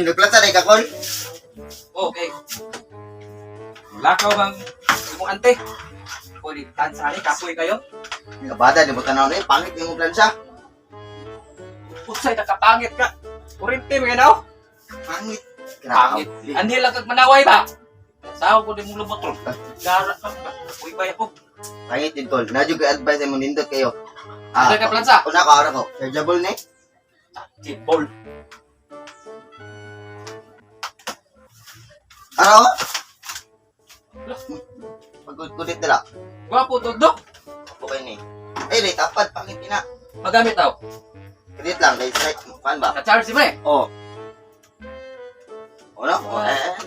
Uy, nagplasa na ka, Kol. Okay. Lakaw bang imong ante. Pwede tansa ni kapoy kayo. Kabada, di ba tanaw na yun? Pangit yung plansa. Utsay ka kapangit ka. Kurente mga naw. Pangit. Pangit. Andi lang kag manaway ba? Sawa ko di mong lubot ro. Gara ka ba? Uy bay ako. Pangit din, Kol. Nadyo ka advice mo nindot kayo. Ah, ka plansa. Una ko, ara ko. Chargeable ni? Chipol. Ara ko? Pagkulit nila. Gwapo to do. Okay ni. Ay, di, tapad. Pangit na. Magamit daw. Credit lang. Kay strike. Kuan ba? Ka-charge si pre. Oh. Ano? Oh, eh.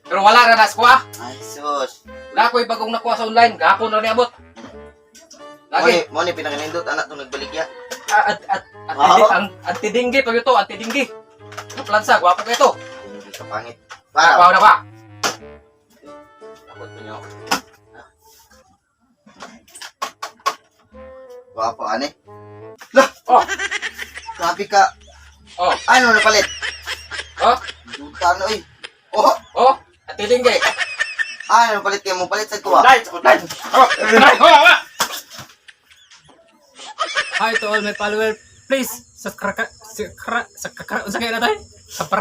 Pero wala ra na skuha. Ay, sus. Wala ko'y bagong nakuha sa online. Gahapon ra niabot. Lagi. Mo ni pinakanindot anak tong nagbaligya. At at at Oo. ang anti-dengue pa ito, anti-dengue. Ang plansa, gwapo kayo to. Hindi ka pangit. Para. Wow na ba? Takot pa niyo. Gwapo, ane. Lah! Oh. Grabe ka. Oh, Ano napalit? oh, Duta no eh. Oh! oh, anti-dengue. Ano napalit kayo mo? Palit sa kuha. Online, online. Oh, oh, oh. Hi to all my followers. Please subscribe, subscribe, subscribe, unsa kaya na tayo? Subscribe.